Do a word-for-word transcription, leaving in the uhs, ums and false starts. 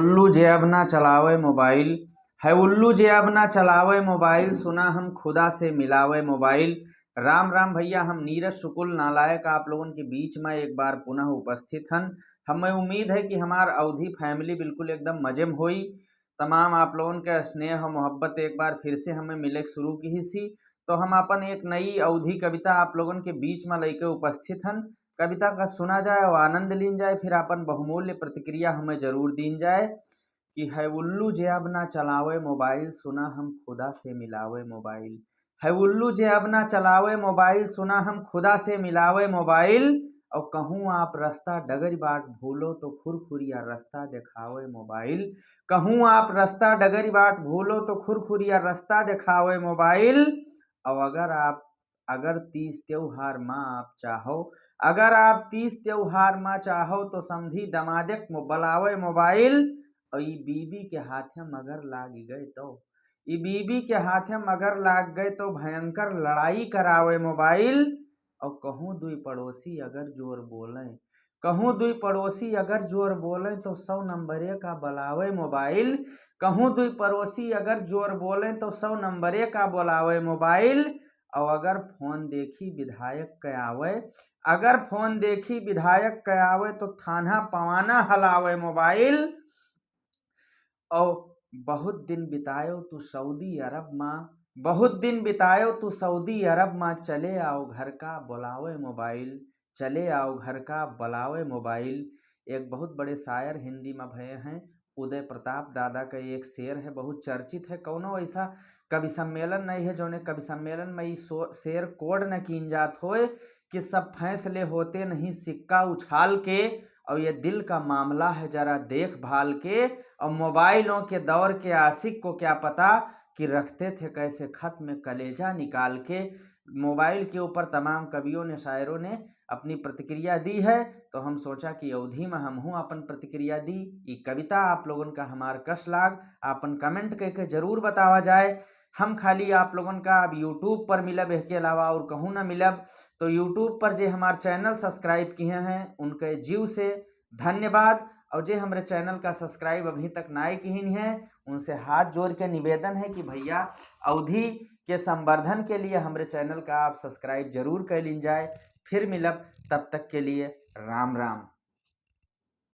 उल्लू जे अब ना चलावे मोबाइल, है उल्लू जे अब ना चलावे मोबाइल, सुना हम खुदा से मिलावे मोबाइल। राम राम भैया, हम नीरज शुक्ल नालायक आप लोगन के बीच में एक बार पुनः उपस्थित हन। हमें उम्मीद है कि हमार अवधी family बिल्कुल एकदम मजे में होई। तमाम आप लोगन के स्नेह और मोहब्बत एक बार फिर से हमें मिले शुरू की सी, तो हम अपन एक नई अवधी कविता आप लोगन के बीच में लेके उपस्थित हन। कविता का सुना जाए और आनंद लीन जाए, फिर अपन बहुमूल्य प्रतिक्रिया हमें जरूर दीन जाए। कि है उल्लू जे अब ना चलावे मोबाइल, सुना हम खुदा से मिलावे मोबाइल। है उल्लू जे अब ना चलावे मोबाइल, सुना हम खुदा से मिलावे मोबाइल। और कहूँ आप रास्ता डगरी बाट भूलो तो खुरखुरिया रास्ता देखावे मोबाइल। कहूँ आप रास्ता डगरी बाट भूलो तो खुरखुरिया रास्ता देखावे मोबाइल। और अगर आप अगर तीज त्योहार मा आप चाहो, अगर आप तीज त्योहार मा चाहो तो समधी दमादे के मो-, बलावे मोबाइल। और ई बीबी के हाथे मगर लाग गए तो, ई बीबी के हाथे मगर लाग गए तो भयंकर लड़ाई करावे मोबाइल। और कहूँ दुई पड़ोसी अगर जोर बोलें, कहूँ दुई पड़ोसी अगर जोर बोलें तो सौ नंबरे का बलावे मोबाइल। कहूँ दुई पड़ोसी अगर जोर बोलें तो सौ नंबरे का बोलावे मोबाइल। और अगर फोन देखी विधायक के आवे, अगर फोन देखी विधायक के आवे तो थाना पवाना हलावे मोबाइल। और बहुत दिन बितायो तू सऊदी अरब मा, बहुत दिन बितायो तू सऊदी अरब मा, चले आओ घर का बुलावे मोबाइल, चले आओ घर का बुलावे मोबाइल। एक बहुत बड़े शायर हिंदी मा भये हैं, उदय प्रताप दादा का एक शेर है, बहुत चर्चित है। कौनो ऐसा कवि सम्मेलन नहीं है जौने कवि सम्मेलन में ई सो-, शेर quote न कीन जात होए कि सब फैसले होते नहीं सिक्का उछाल के, और ये दिल का मामला है जरा देखभाल के, और मोबाइलों के दौर के आशिक को क्या पता कि रखते थे कैसे खत में कलेजा निकाल के। मोबाइल के ऊपर तमाम कवियों ने, शायरों ने अपनी प्रतिक्रिया दी है, तो हम सोचा कि अवधी में हमहूँ अपन प्रतिक्रिया दी। ई कविता आप लोगन का हमार कस लाग, आपन comment करके जरूर बतावा जाए। हम खाली आप लोगन का अब YouTube पर मिलब, एहके अलावा और कहूँ ना मिलब। तो YouTube पर जे हमार channel subscribe किहे हैं, उनके जीव से धन्यवाद। और जे हमरे channel का subscribe अभी तक नाय किहिन हैं, उनसे हाथ जोड़ के निवेदन है कि भैया, अवधी के संवर्धन के लिए हमरे channel का आप subscribe जरूर कर लीन जाए। फिर मिलब, तब तक के लिए राम राम।